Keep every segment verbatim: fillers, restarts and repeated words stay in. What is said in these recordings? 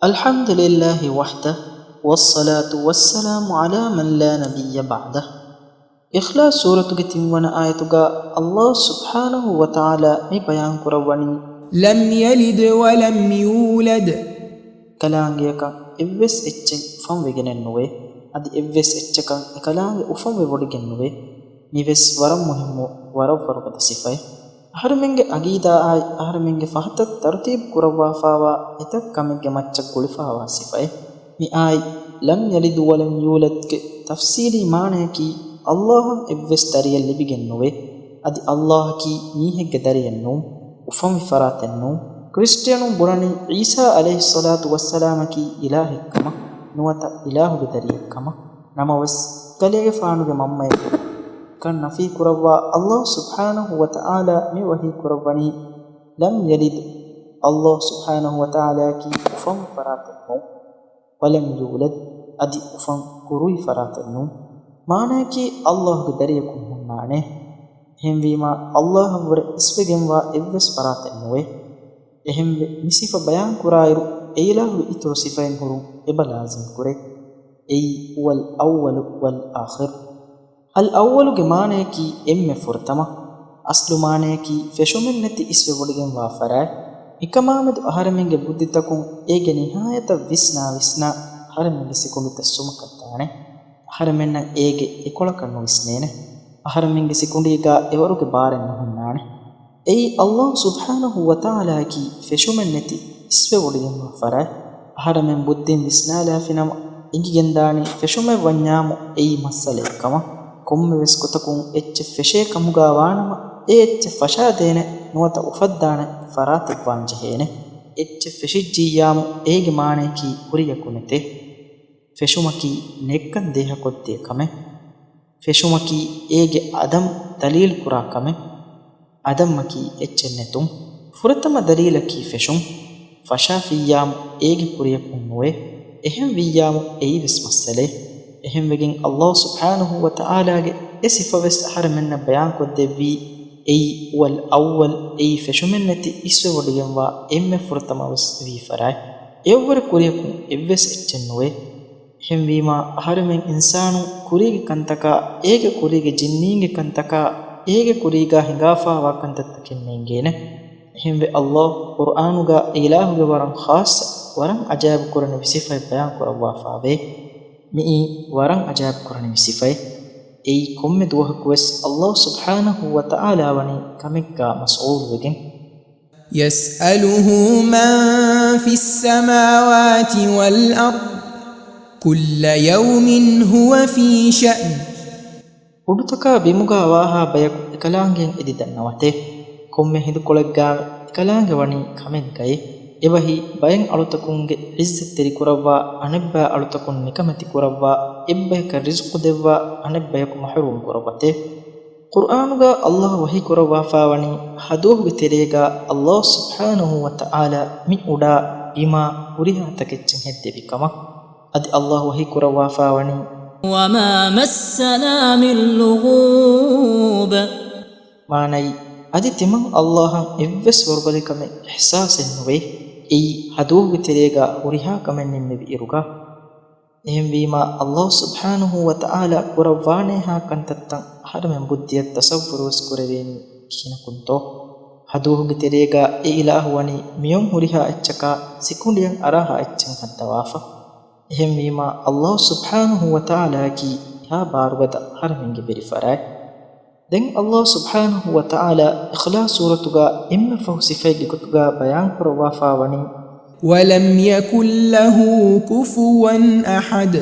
الحمد لله وحده، والصلاة والسلام على من لا نبي بعده. އިޚްލާޞް ސޫރަތުގެ ތިންވަނަ އާޔަތުގަ ﷲ ސުބްޙާނަހޫ ވަތަޢާލާ މި ބަޔާން ކުރައްވަނީ، لم يلد ولم يولد. އެކަލާނގެއަކަށް އެއްވެސް އެއްޗެއް އުފަންވެގެނެއް ނުވޭ. އަދި އެއްވެސް އެއްޗަކަށް އެކަލާނގެ އުފަންވެވޮޑިގެން ނުވޭ. މިވެސް ވަރަށް މުހިއްމު، ވަރަށް ވަރުގަދަ ސިފައެއް. އަހަރުމެންގެ އަގީދާއާއި އަހަރުމެންގެ ފަހަތަށް ތަރުތީބު ކުރައްވާފާވާ އެތައް ކަމެއްގެ މައްޗަށް ގުޅިފާވާ ސިފައެއް. މި އާޔަތް لم يلد ولم يولد ގެ ތަފްސީލީ މާނަޔަކީ، ﷲ އަށް އެއްވެސް ދަރިއެއް ލިބިގެން ނުވޭ. އަދި ﷲ އަކީ މީހެއްގެ ދަރިއެއް ނޫން، އުފަންވި ފަރާތެއް ނޫން. ކްރިސްޓިއަނުން ބުނަނީ ޢީސާ ޢަލައިހިއްޞަލާތު ވައްސަލާމަކީ އިލާހެއް ކަމަށް، ނުވަތަ އިލާހުގެ ދަރިއެއް ކަމަށް. ނަމަވެސް، ކަލޭގެފާނުގެ މަންމައެކޭ. ކަން ނަފީ ކުރައްވާ، ﷲ ސުބްޙާނަހޫ ވަތަޢާލާ މި ވަޙީ ކުރައްވަނީ، لم يلد، ﷲ ސުބްޙާނަހޫ ވަތަޢާލާއަކީ އުފަންވި ފަރާތެއް ނޫން، ولم يولد، އަދި އުފަން ކުރުވި ފަރާތެއް ނޫން. މާނަޔަކީ، ﷲ ގެ ދަރިޔަކު ނުހުންނާނެ. އެހެންވީމާ، ﷲ އަށްވުރެ އިސްވެގެންވާ އެއްވެސް ފަރާތެއް ނުވޭ. އެހެންވެ، މި ސިފަ ބަޔާން ކުރާއިރު، އެއިލާހުގެ އިތުރު ސިފައިން ހުރުން އެބަ ލާޒިމް ކުރޭ. އެއީ، هو الأول والآخر. الأول ގެ މާނަޔަކީ އެންމެ ފުރަތަމަ. އަސްލު މާނަޔަކީ ފެށުމެއް ނެތި އިސްވެވޮޑިގެންވާ ފަރާތް. މިކަމާމެދު އަހަރެމެންގެ ބުއްދިތަކުން އޭގެ ނިހާޔަތަށް ވިސްނާ ވިސްނާ އަހަރެމެންގެ ސިކުނޑިތައް ސުމަކަށްދާނެ. އަހަރެމެންނަށް އޭގެ އެކޮޅަކަށް ނުވިސްނޭނެ. އަހަރެމެންގެ ސިކުނޑީގާ އެވަރުގެ ބާރެއް ނުހުންނާނެ. އެއީ، ﷲ ސުބްޙާނަހޫ ވަތަޢާލާއަކީ ފެށުމެއް ނެތި އިސްވެވޮޑިގެންވާ ފަރާތް. އަހަރެމެން ބުއްދިން ވިސްނާލާފިނަމަ، އެނގިގެންދާނީ ފެށުމެއް ވަންޏާމު އެއީ މައްސަލައެއް ކަމަށް. ކޮންމެވެސް ގޮތަކުން އެއްޗެއް ފެށޭ ކަމުގާ ވާނަމަ، އެ އެއްޗެއް ފަށާދޭނެ ނުވަތަ އުފައްދާނެ ފަރާތެއް ވާން ޖެހޭނެ. އެއްޗެއް ފެށިއްޖިއްޔާމު، އޭގެ މާނަޔަކީ ކުރިޔަކު ނެތޭ. ފެށުމަކީ ނެތްކަން ދޭހަކޮށްދޭ ކަމެއް. ފެށުމަކީ އޭގެ އަދަމް ދަލީލް ކުރާ ކަމެއް. އަދަމްއަކީ އެއްޗެއް ނެތުން. ފުރަތަމަ ދަލީލަކީ ފެށުން. ފަށާފިއްޔާމު އޭގެ ކުރިޔަކުން ނުވޭ. އެހެން ވިއްޔާމު އެއީވެސް މައްސަލައެއް. އެހެންވެގެން ﷲ ސުބްޙާނަހޫ ވަތަޢާލާގެ އެ ސިފަވެސް އަހަރެމެންނަށް ބަޔާންކޮށްދެއްވީ، އެއީ، هو الأول، އެއީ ފެށުމެއް ނެތި އިސްވެވޮޑިގެންވާ އެންމެ ފުރަތަމަވެސް ވީ ފަރާތް. އެއަށްވުރެ ކުރިޔަކުން އެއްވެސް އެއްޗެއް ނުވޭ. އެހެންވީމާ، އަހަރެމެން އިންސާނުން ކުރީގެ ކަންތަކާ، އޭގެ ކުރީގެ ޖިންނީންގެ ކަންތަކާ، އޭގެ ކުރީގާ ހިނގާފާވާ ކަންތައްތަކެއް ނޭނގޭނެ. އެހެންވެ، ﷲ ޤުރްއާނުގާ އެ އިލާހުގެ ވަރަށް ޚާއްޞަ، ވަރަށް އަޖައިބު ކުރަނިވި ސިފައެއް ބަޔާން ކުރައްވާފާވޭ. މިއީ ވަރަށް އަޖައިބު ކުރަނިވި ސިފައެއް. އެއީ ކޮންމެ ދުވަހަކުވެސް ﷲ ސުބްޙާނަހޫ ވަތަޢާލާ ވަނީ ކަމެއްގާ މަސްޣޫލުވެގެން. يسأله من في السماوات والأرض كل يوم هو في شأن. އުޑުތަކާ ބިމުގާ ވާހާ ބަޔަކު އެކަލާނގެއަށް އެދި ދަންނަވަތޭ. ކޮންމެ ހިނދުކޮޅެއްގާ އެކަލާނގެ ވަނީ ކަމެއްގައި. އެބަހީ، ބައެއް އަޅުތަކުންގެ ޢިއްޒަތްތެރި ކުރައްވާ، އަނެއްބައި އަޅުތަކުން ނިކަމެތި ކުރައްވާ، އެއްބަޔަކަށް ރިޒުޤު ދެއްވާ، އަނެއްބަޔަކު މަޙްރޫމް ކުރައްވަތޭ. ޤުރްއާނުގާ ﷲ ވަޙީ ކުރައްވާފާވަނީ، ހަ ދުވަހުގެ ތެރޭގާ ﷲ ސުބްޙާނަހޫ ވަތަޢާލާ މި އުޑާ ބިމާ ހުރިހާ ތަކެއްޗެއް ހެއްދެވި ކަމަށް. އަދި ﷲ ވަޙީ ކުރައްވާފާވަނީ، وما مسنا من لغوب. މާނައީ، އަދި ތިމަން ﷲ އަށް އެއްވެސް ވަރުބަލިކަމެއް އިޙްސާސެއް ނުވޭ، އެއީ ހަ ދުވަހުގެ ތެރޭގާ ހުރިހާ ކަމެއް ނިންމެވި އިރުގާ. އެހެންވީމާ، ﷲ ސުބްޙާނަހޫ ވަތަޢާލާ ކުރައްވާނޭހާ ކަންތައްތައް އަހަރެމެން ބުއްދިއަށް ތަޞައްވުރުވެސް ކުރެވޭނީ ކިހިނަކުންތޯ؟ ހަ ދުވަހުގެ ތެރޭގާ އެ އިލާހު ވަނީ މިއޮން ހުރިހާ އެއްޗަކާ ސިކުނޑިއަށް އަރާހާ އެއްޗެއް ހައްދަވާފަ. އެހެންވީމާ، ﷲ ސުބްޙާނަހޫ ވަތަޢާލާއަކީ އެހާ ބާރުގަދަ އަހަރެމެންގެ ވެރި ފަރާތް. ދެން ﷲ ސުބްޙާނަހޫ ވަތަޢާލާ އިޚްލާޞް ސޫރަތުގާ އެންމެ ފަހު ސިފައެއްގެ ގޮތުގާ ބަޔާން ކުރައްވާފާ ވަނީ، ولم يكن له كفوا أحد.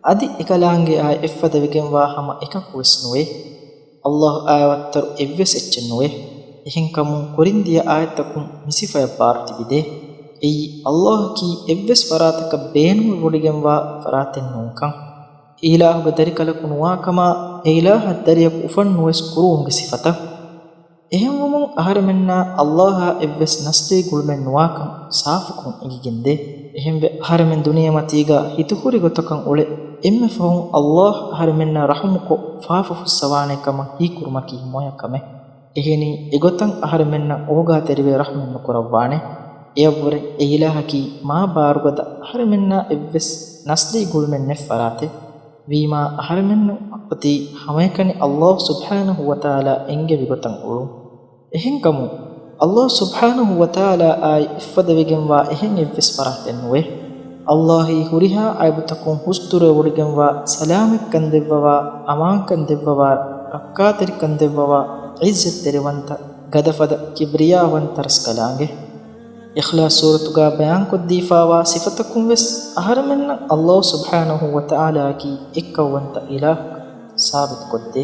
އަދި އެކަލާނގެއާއި އެއްފަދަވެގެންވާ ހަމަ އެކަކުވެސް ނުވޭ. ﷲ އާއި ވައްތަރު އެއްވެސް އެއްޗެއް ނުވޭ. އެހެންކަމުން ކުރިން ދިޔަ އާޔަތްތަކުން މި ސިފަޔަށް ބާރު ތިބިދޭ. އެއީ، ﷲ އަކީ އެއްވެސް ފަރާތަކަށް ބޭނުންވެވޮޑިގެންވާ ފަރާތެއް ނޫންކަން. އެއިލާހުގެ ދަރިކަލަކު ނުވާކަމާ، އެއިލާހަށް ދަރިޔަކު އުފަންނުވެސް ކުރުވުމުގެ ސިފަތައް. އެހެންވުމުން، އަހަރެމެންނާ ﷲ އާ އެއްވެސް ނަސްލެއް ގުޅުމެއް ނުވާކަން ސާފުކޮށް އެނގިގެންދޭ. އެހެންވެ، އަހަރެމެން ދުނިޔެމަތީގާ ހިތުހުރި ގޮތަކަށް އުޅެ، އެންމެ ފަހުން ﷲ އަހަރެމެންނަށް ރަޙުމުކޮށް، ފާފަ ފުއްސަވާނޭ ކަމަށް ހީކުރުމަކީ މޮޔަ ކަމެއް. އެހެނީ، އެގޮތަށް އަހަރެމެންނަށް އޯގާތެރިވެ ރަޙްމެއް ނުކުރައްވާނެ. އެއަށްވުރެ އެ އިލާހަކީ މާ ބާރުގަދަ އަހަރެމެންނާ އެއްވެސް ނަސްލީ ގުޅުމެއް ނެތް ފަރާތެއް. ވީމާ އަހަރެމެންނަށް އޮތީ ހަމައެކަނި ﷲ ސުބްޙާނަހޫ ވަތަޢާލާ އެންގެވި ގޮތަށް އުޅުން. އެހެންކަމުން، ﷲ ސުބްޙާނަހޫ ވަތަޢާލާއާއި އެއްފަދަވެގެންވާ އެހެން އެއްވެސް ފަރާތެއް ނުވޭ. ﷲ އީ ހުރިހާ ޢައިބުތަކުން ހުސްދުރުވެވޮޑިގެންވާ، ސަލާމަތްކަން ދެއްވަވާ، އަމާންކަން ދެއްވަވާ، ރައްކާތެރިކަން ދެއްވަވާ، ޢިއްޒަތްތެރިވަންތަ، ގަދަފަދަ، ކިބްރިޔާވަންތަ ރަސްކަލާނގެ. އިޚްލާޞް ސޫރަތުގަ ބަޔާންކޮށްދީފާވާ ސިފަތަކުން ވެސް އަހަރެމެންނަށް ﷲ ސުބްޙާނަހޫ ވަތަޢާލާއަކީ އެއްކައުވަންތަ އިލާހަކަށް ސާބިތުކޮށްދޭ.